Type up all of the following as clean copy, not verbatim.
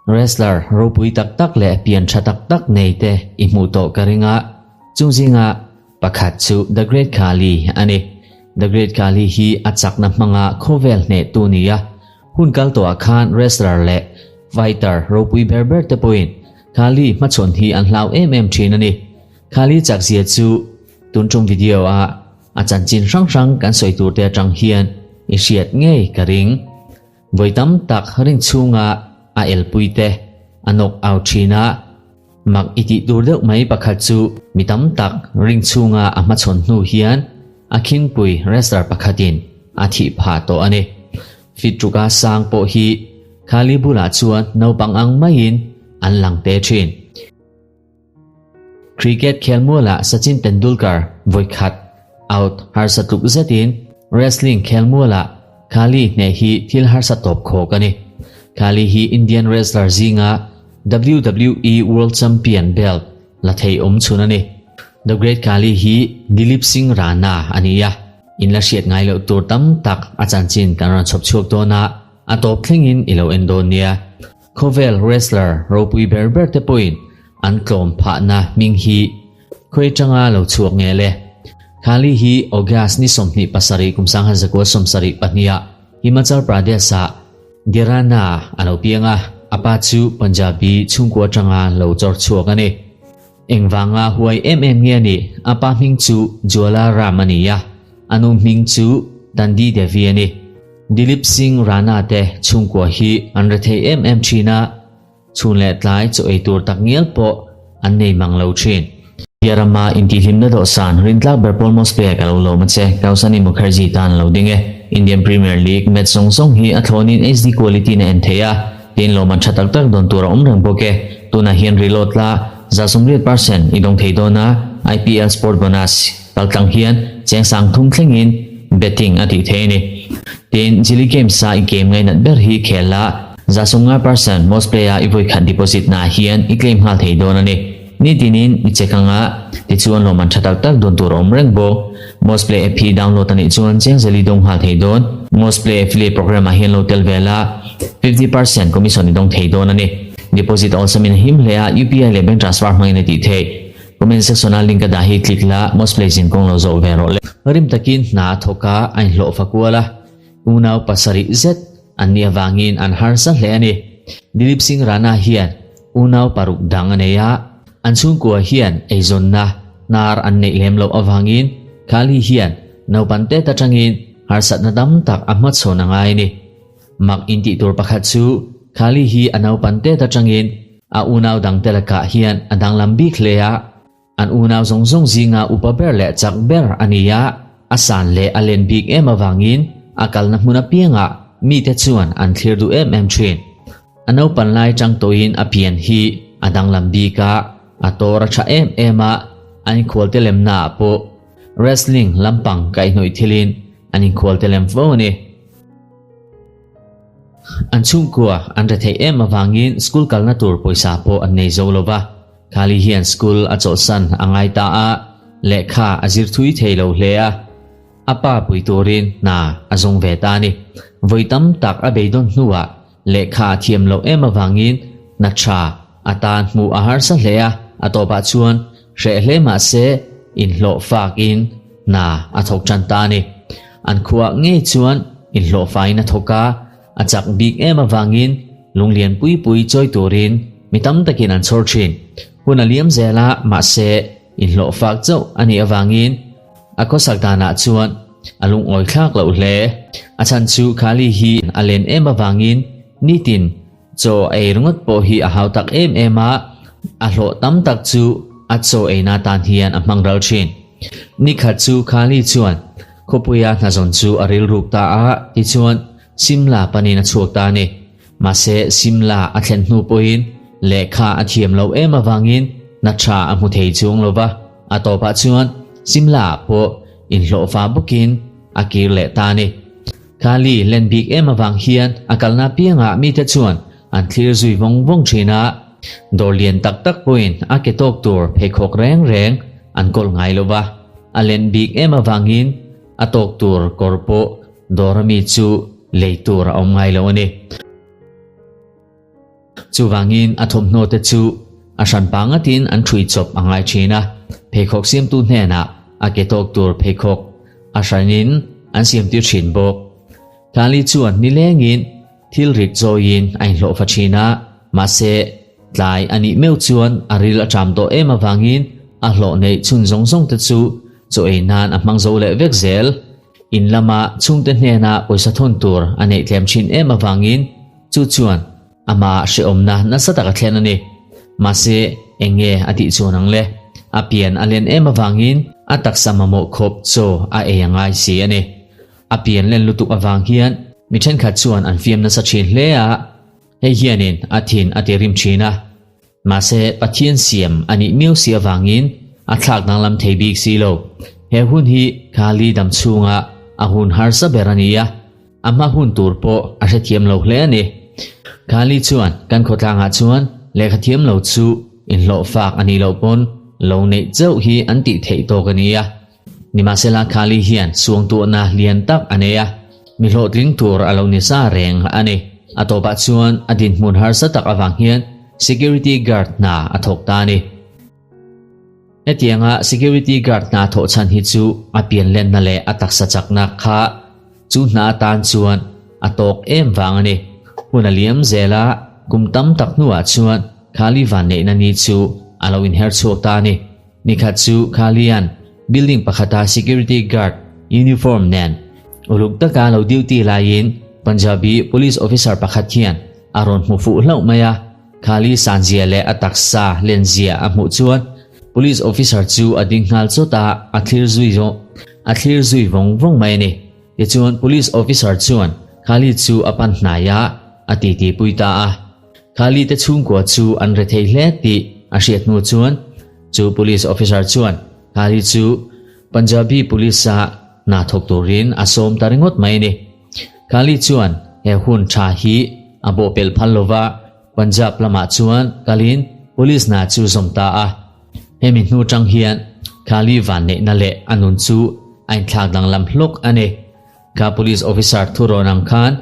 Wrestler ropui tak tak leh pian tha tak tak nei te i hmuh tawh ka ring a, chung zinga pakhat chu The Great Khali a ni. The Great Khali hi a chakna hmanga khawvel hnehtu ni a, hun kal tawhah khan wrestler leh fighter ropui ber ber te pawhin Khali hmachhawn hi an hlau em em thin a ni. Khali chakzia chu tun tum video a a chanchin hrang hrang kan sawi tur te atang hian i hriat ngei ka ring. Vawi tam tak ring chhunga a elpui te a nawk au thin a, mak i tih tur deuh mai pakhat chu mi tam tak ring chhunga a hmachhawn hnu hian a khingpui wrestler pakhatin a thih phah tawh a ni. Fitruka sang pawh hi Khali bulah chuan naupang ang maiin an lang te thin. Cricket khelmualah Sachin Tendulkar vawi khat out harsa tluk zetin wrestling khelmualah Khali hneh hi thil harsa tawp khawk a ni. Khali hi Indian wrestler zinga WWE World Champion belt la thei awm chhun a ni. The Great Khali hi Dilip Singh Rana a ni a, in la hriat ngai loh tur tam tak a chanchin kan rawn chhawp chhuak dawn a, a tawp thlengin i lo en dawn nia. Khawvel wrestler ropui ber ber te pawhin an tlawm phahna hming hi khawi atanga lo chhuak nge le? Khali hi August ni 27 kum 1972 ah Himachal Pradesh ah Dirana a lo piang a, a pa chu Punjabi chhungkua atanga lo chawr chhuak a ni. Engvanga huai em em nge a nih? A pa hming chu Jwala Ram a ni a, a nu hming chu Dandi Devi a ni. Dilip Singh Rana te chhungkua hi an rethei em em thin a, chhun leh tlai chaw ei tur tak ngial pawh an nei mang lo thin. India rama intihhlimna dawhsan rintlak ber Paul Mospe ka lo lawm a che, Kausani Mukherjee tan lo ding e. Indian Premier League match zawng zawng hi a thlawnin HD quality na en thei a, tin lawmman tha tak tak dawn tur a awm reng bawk e. Tunah hian reload la, 80% i dawng thei dawn a, IPL Sport Bonus. Kaltlang hian cheng sang thum thlengin betting a tih thei a ni. Tin, Jili Games-a i game ngainat ber hi khel la, 50% most play-a i vawikhat deposit naah hian i claim nghal thei dawn a ni. Nitinin i check anga, tichuan lawmman tha tak tak dawn tur a awm reng bawk. Most play app hi download a nih chuan cheng zeli dawng nghal thei dawn. Most play affiliate program-ah hian lo tel ve la, 50% commission i dawng thei dawn a ni. Deposit awlsamin a him hle a, UPI leh bank transfer hmangin a tih theih. Comment section a link a dah hi click la, most place in kawng lo zawh ve rawh le. Rim takin hna a thawk a, a inhlawh fa kual a, unau pasarih zet an nih avangin an harsa hle a ni. Dilip Singh Rana hian unau paruk dang a nei a, an chhungkua hian eizawnna hnar an neih lem loh avangin Khali hian naupan tet atangin harsatna tam tak a hmachhawn a ngai a ni. Mak intih tur pakhat chu Khali hi a naupan tet atangin A unau dangte lakah hian a danglam bik hle a, an unau zawng zawng zinga upa ber leh chak ber a ni a, a san leh a len bik em avangin a kalna hmun apiangah mite chuan an thlir duh em em thin. A naupan lai chang tawhin a pian hi a danglam bik a, a tawr a tha em em a, an inkhualte lemnaah pawh wrestling lampang kaihhnawih thilin an inkhualte lem fo a ni. An chhungkua an retheih em avangin school kalna tur pawisa pawh an nei zo lo va, Khali hian school a chawlhsan a ngai ta a, lehkha a zir thui thei lo hle a, a pa pui turin hna a zawng ve ta a ni. Vawi tam tak a beidawn hnuah lehkha a thiam loh em avangin hna tha a tan hmuh a harsa hle a, a tawpah chuan hreh hle mah se inhlawh fakin hna a thawk tan ta a ni. An khuah ngei chuan inhlawhfaiin a thawk a, a chak bik em avangin lunglian pui pui chawi turin mi tam takin an chhawr thin. Hun a liam zel a, mahse inhlawhfak chauh a nih avangin a khawsak danah chuan a lungawi thlak loh hle. A chhan chu Khali hi a len em avangin nitin chaw ei ringawt pawh hi a hau tak em em a, a hlawh tam tak chu a chaw eina tan hian a hmang ral thin. Nikhat chu Khali chuan Khawpuia hnazawn chu a rilruk ta a, tichuan Simla panin a chhuak ta a ni. Mahse Simla a thlen hnu pawhin lehkha a thiam loh em avangin hna tha a hmu thei chuang lo va, a tawpah chuan Simla ah pawh inhlawhfa bawkin a kir leh ta a ni. Khali len bik em avang hian a kalna piangah mite chuan an thlir zui vawng vawng thin a, dawr lian tak tak pawhin a ke tawk tur pheikhawk reng reng an kawl ngai lo va, a len bik em avangin a tawk tur kawr pawh dawr ami chu lei tur a awm ngai lo a ni. Chuvangin a thawmhnaw te chu a hranpa ngatin an ṭhui chawp a ngai ṭhin a, pheikhawk siamtu hnenah a ke tawk tur pheikhawk a hranin an siamtir ṭhin bawk. Kali chuan nilengin thil rit chawiin a inhlawhfa ṭhin a, mahse tlai a nih meuh chuan a ril a ṭam tawh em avangin a hlawh neih chhun zawng zawng te chu chaw ei nan a hmang zo leh vek zel. In lama chhungte hnena pawisa thawn tur a neih tlem thin em avangin chu chuan amah hrehawmna nasa tak a thlen a ni. Mahse, eng nge a tih chuan ang le? A pian a len em avangin a taksa mamawh khawp chaw a ei a ngai si a ni. A pian len lutuk avang hian mi thenkhat chuan an fiam nasa thin hle a, hei hianin a thin a ti rim thin a. Mahse, Pathian siam a nih miau si avangin a thlak danglam thei bik si lo. He hun hi Kali dam chhunga a hun harsa ber a ni a, a hma hun tur pawh a hrethiam lo hle a ni. Kali chuan kan khawtlangah chuan lehkha thiam lo chu inhlawhfak a nih loh pawn lo neih chauh hi an tih theih tawk a ni a. Nimahsela Kali hian suangtuahna lian tak a nei a, mi hlawhtling tur a lo ni sa reng a ni. A tawpah chuan a dinhmun harsa tak avang hian security guard hna a thawk ta a ni. Hetianga security guard hna thawh chhan hi chu a pianlenna leh a taksa chakna kha chu hna atan chuan a tawk em vang a ni. Hun a liam zel a, kum tam tak hnuah chuan Kali vanneihna ni chu a lo inher chhuak ta a ni. Nikhat chu Khalian building pakhata security guard uniform nen uluk taka lo duty laiin Punjabi police officer pakhat hian a rawn hmu fuh hlauh mai a, Khali sanzia leh a taksa lenzia a hmuh chuan police officer chu a ding nghal chawt a, a thlir zui a thlir zui vawng vawng mai a ni. Tichuan police officer chuan Khali chu a pan hnai a, a titi pui ta a. Khali te chhungkua chu an re thei hle tih a hriat hnu chuan chu police officer chuan Khali chu Punjabi police a hna thawk turin a sawm ta ringawt mai a ni. Khali chuan he hun tha hi a bawhpelh phal lova Punjab lamah chuan kalin police hna chu zawm ta a. Hemi hnu tang hian Khali vanneihna leh a nun chu a inthlak danglam hlawk a ni. Kha police officer thurawn ang khan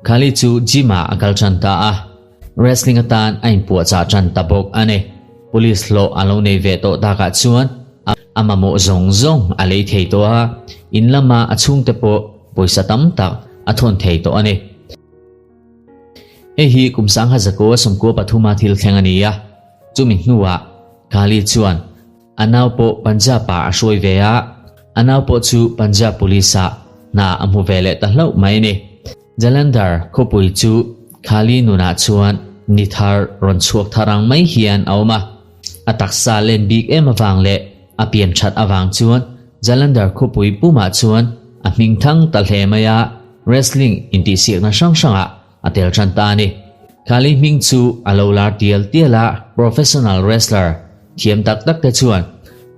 Khali chu gym ah a kal tan ta a, wrestling atan a inpuahchah tan ta bawk a ni. Police hlawh a lo nei ve tawh takah chuan a mamawh zawng zawng a lei thei tawh a, in lama a chhungte pawh pawisa tam tak a thawn thei tawh a ni. Hei hi kum sangha zakua 13 a thil thleng a ni a, chumi hnuah Khali chuan A nau pawh Punjab ah a hruai ve a, a nau pawh chu Punjab Police ah hna a hmu ve leh ta hlauh mai a ni. Jalandhar khawpui chu Khali nunah chuan ni thar rawn chhuak thar ang mai hian a awm a. A taksa len bik em avang leh a pian that avang chuan Jalandhar khawpui pumah chuan a hming thang ta hle mai a, wrestling intihsiakna hrang hrangah a tel tan ta a ni. Khali hming chu a lo lar tial tial a, professional wrestler thiam tak tak te chuan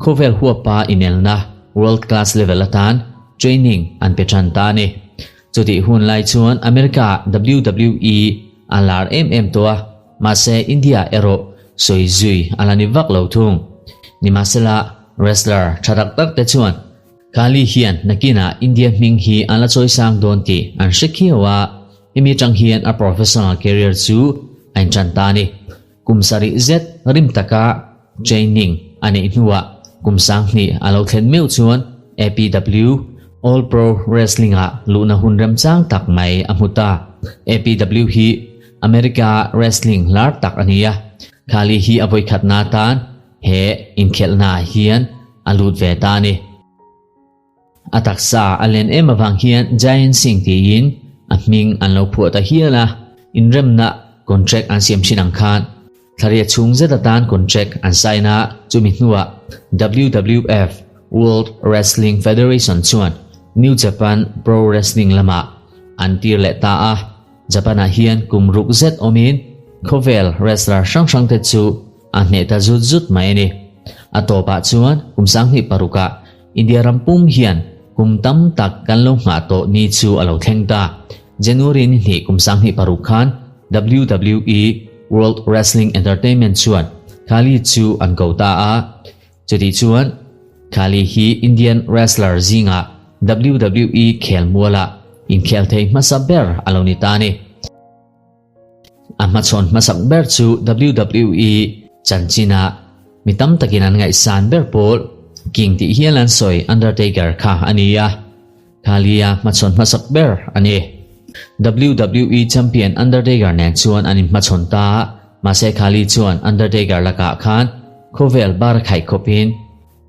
khawvel huapa inelna world class level atan training an pe tan ta a ni. Chutih hun lai chuan America WWE a lar em em tawh a, mahse India erawh sawi zui a la ni vak lo thung. Nimahsela wrestler tha tak tak te chuan Kali hian nakinah India hming hi a la chawisang dawn tih an hre khiau a, hemi atang hian a professional career chu a intan ta a ni. Kum sarih zet rim taka training a neih hnuah kum 2000 a lo thlen meuh chuan APW, All Pro Wrestling ah luhna hun remchang tak mai a hmu ta. APW hi America wrestling lar tak a ni a, Kali hi a vawikhatna atan He inkhelhnaah hian a lut ve ta a ni. A taksa a len em avang hian Giant Singh tiin a hming an lo phuah ta hial a, inremna contract an siam thin ang khan thlaria chhung zet atan contract an sign a, chumi hnuah WWF, World Wrestling Federation, chuan New Japan Pro Wrestling lamah an tir leh ta a. Japan-ah hian kum ruk zet awmin khawvel wrestler hrang hrangte chu A hneh ta zut zut mai a ni. A tawpah chuan kum 2006 ah India ram pum hian kum tam tak kan lo nghah tawh ni chu a lo thleng ta. January ni hnih kum 2006 khan WWE World Wrestling Entertainment chuan Khali chu an ko ta a. Chutih chuan Khali hi Indian wrestler zingah WWE khelmualah. inkhel thei hmasa ber a lo ni ta a ni. A hmachhawn hmasak ber chu WWE chanchina mi tam takin an ngaihsan ber pawl King tih hial an sawi Undertaker kha a ni a, Khali-a hmachhawn hmasak ber a ni. WWE Champion Undertaker nen chuan an inhmachhawn ta a, mahse Khali chuan Undertaker lakah khan khawvel bar khaih khawpin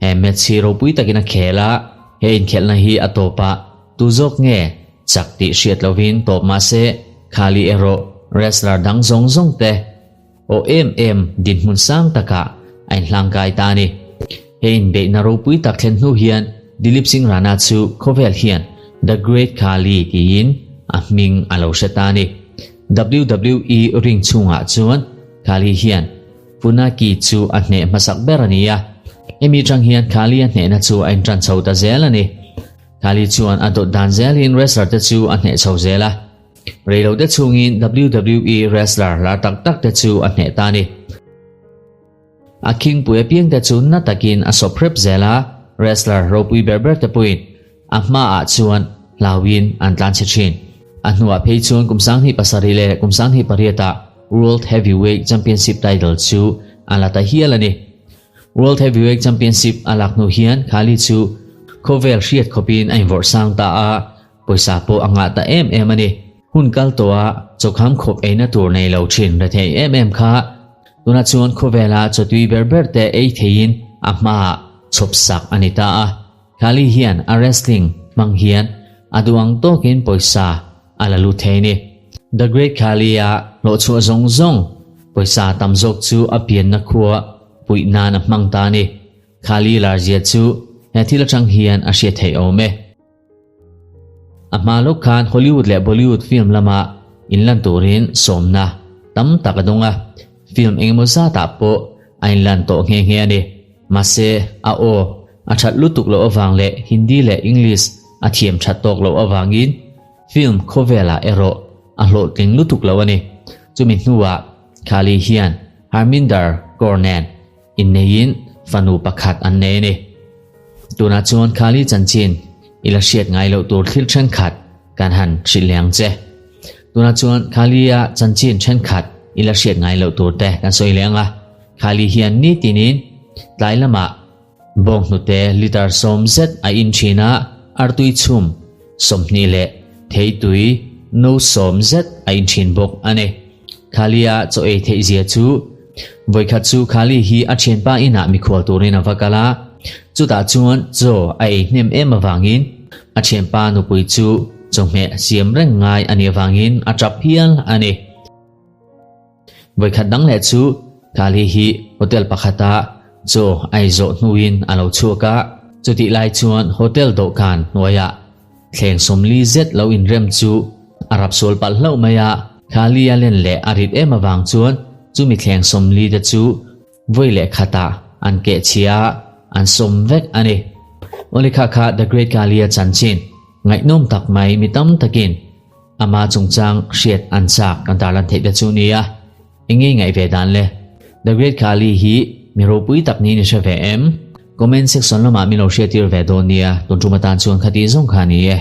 He match hi ropui takin a khel a, he inkhelhna hi a tawpah tu zawk nge chak tih hriat lovin tawp mah se Khali erawh wrestler dang zawng zawng te aw em em dinhmun sang takah a inhlangkai ta a ni. He inbeihna ropui tak thlen hnu hian Dilip Singh Rana chu khawvel hian The Great Khali tiin a hming a lo hre ta a ni. WWE ring chhungah chuan Khali hian Funaki chu a hneh hmasak ber a ni a, hemi atang hian Khali a hnehna chu a intan chho ta zel a ni. Khali chuan a dawt dan zelin wrestler te chu a hneh chho zel a, reilote chhungin WWE wrestler lar tak tak te chu a hneh ta a ni. A khingpui apiang te chu na takin a sawp hrep zel a, wrestler ropui ber ber te pawhin A hmaah chuan hlauin an tlan chhe thin. A hnuah phei chuan kum 2007 leh kum 2008-ah World Heavyweight Championship title chu a la ta hial a ni. World Heavyweight Championship a lak hnu hian Khali chu khawvel hriat khawpin a invawrh sang ta a, pawisa pawh a ngah ta em em a ni. Hun kal tawha chawkham khawp eina tur nei lo thin rethei em em kha tunah chuan khawvela chawtui ber ber te ei theiin a hmaah chhawp sak a ni ta a. Khali hian a wrestling hmang hian a duang tawkin pawisa a la lut thei a ni. The Great Khali a hlawhchhuah zawng zawng pawisa tam zawk chu a pianna khua puih nan a hmang ta a ni. Khali larzia chu he thil atang hian a hriat theih awm e. A hma lawk khan Hollywood leh Bollywood film lama inlan turin sawmna tam tak a dawng a, film engemaw zatah pawh a inlan tawh nghe nghe a ni. Mahse, a aw a that lutuk loh avang leh Hindi leh English a thiam that tawk loh avangin film khawvelah erawh a hlawhtling lutuk lo a ni. Chumi hnuah Khali hian Harminder Kaur nen Inneiin fanu pakhat an nei a ni. Tunah chuan Khali chanchin i la hriat ngai loh tur thil thenkhat kan han hrilh leh ang che. Tunah chuan Khali-a chanchin thenkhat i la hriat ngai loh tur te kan sawi leh ang a. Khali hian nitinin tlai lamah bawnghnute litre 10 zet a in thin a, artui chhum 20 leh theitui no 10 zet a in thin bawk a ni. Khali-a chaw ei theih zia chu Vawikhat chu Khali hi a thianpa inah mikhual turin a va kal a, chutah chuan chaw a ei hnem em avangin a thianpa nupui chu chawhmeh siam reng ngai a nih avangin a tap hial a ni. Vawikhat dang leh chu Khali hi hotel pakhata chaw a ei zawh hnuin a lo chhuak a, chutih lai chuan hotel dawhkan hnuaiah Thleng 40 zet lo inrem chu a rap sual palh hlauh mai a, Khali a len leh a rit em avang chuan chumi thleng 40 te chu vawi leh khatah an keh chhia a, an sawm vek a ni. Awle kha kha The Great Khali a chanchin ngaihnawm tak mai mi tam takin ama chungchang hriat an chak kan tarlan theih te chu nia. Enge ngaih ve dan le? The Great Khali hi mi ropui tak niin i hre ve em? Comment section lamah min lo hriattir ve dawn nia, tun tum atan chuan khati zawng kha ni e.